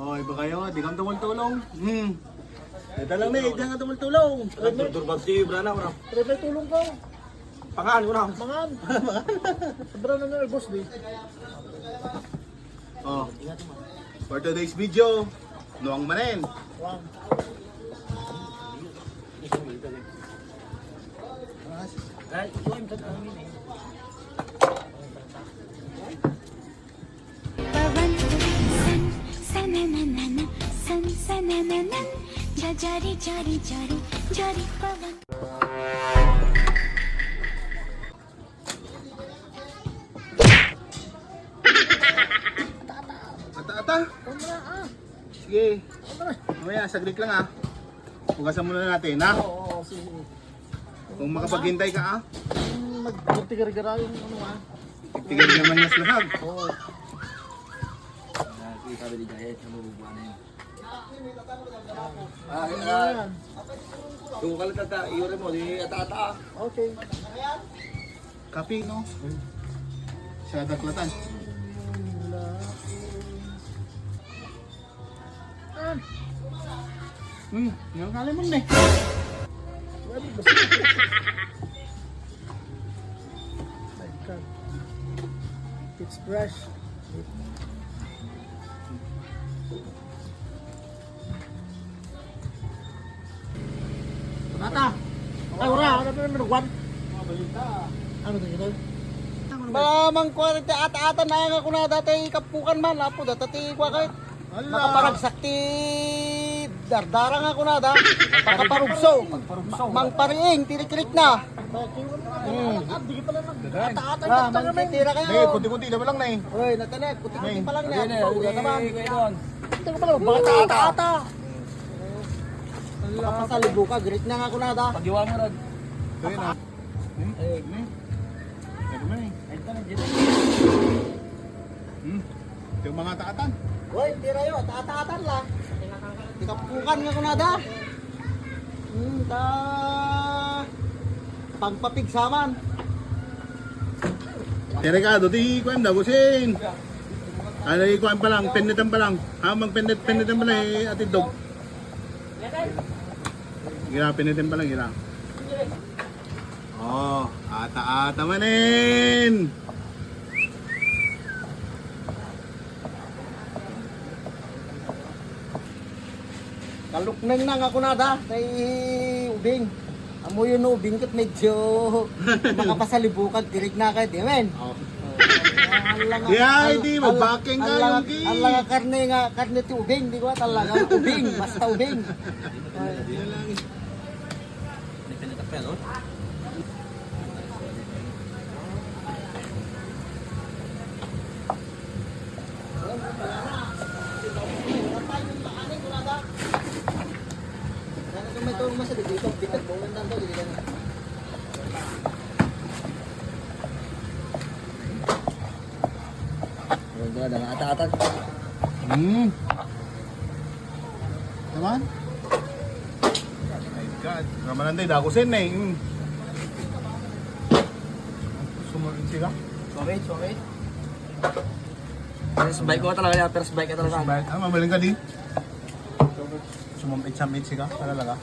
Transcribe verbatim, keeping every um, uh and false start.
Oh, iba kayo, di kang tumultulong. Hmm. Ito lang na, di kang tumultulong. Durdurbag si Brana, wala. Triple tulong ko. Pangan, wala. Mangan. Sobra na na, boss, di. Oh. For today's video, nuang manen. Wang. Ay, ito yung tatangin eh. पवन सन सनननन सन सनननन जरी जरी जरी जरी पवन Ata, ata. Sige. Mamaya, saglit lang, ah. Hugasan muna natin, ha? Oo, oo, sige. Kung makapaghintay ka, ah. Magtigar-tigar yung ano, ah. Tigtigar naman yung lahag. Oo. Ah, sige, sabi ni Jayet, nabubuan na yun. Ah, ah. Ayan. Tungal ka ta, iure mo, di ata-ata. Okay. Kape, no? Sa daklatan. Ah. Hmm, yung kalimon, eh. Pwede ba? My God. It's fresh. Bata. Ay, wala. Ano ba naman nagwan? Ano to, ito? Mamang kuwan, iti ata-ata na nga kuna, dati kapukan man, apo, dati ti kuwan, kay makaparagsak ti dardara nga kuna, da. Makaparugso. Ma-, mangpariing, tirik-tirik na. Hmm. Ata-ata. Ah, yung mangtitira kayo. Hindi, kunti-kunti naman lang na eh. Oy, natanek, kunti-kunti pa lang na. Hindi, hindi, hindi, hindi, hindi. Ito ka pala, bata, ata-ata. Makapasalibo ka, great na nga kunada. Pagiwa mo, Rod. Ayun, ah. Hmm? Ayun. Hmm? Ano man eh? Ay, ito na, dito. Hmm? Yung mga taatan. Hoy, tira yo, taataatan la. Tikapukan nga kunada. Hmm, ta pagpapigsaman. Tere ka, do ti kuan da, busin. Ano, ikuan pa lang, pennetan pa lang. Ha, magpennet, pennetan pa lang, eh, Ate Dog. Gira, pennetan pa lang, gira. Oh, ata-ata manen. Kalukneng na nga kunada, tay ubing. Amoyo no ubing ket medyo makapasalibukan, tirik na kay, di men? Oh. Ang langa, di ay, ang, di, ang, mabaking ang kayo, langa, ki. Ang langa karne nga, karne ti ubing, di ko talaga ubing, basta ubing. Ay. Yan lang. Hmm. Naman? My God. Naman ang tayo, dakusin na eh. Mm. Sumunod sila. Sorry, sorry. First bike ko talaga yan. First bike ka talaga. First bike. Ah, mabaling ka di? Sumamit-samit sila. Talaga.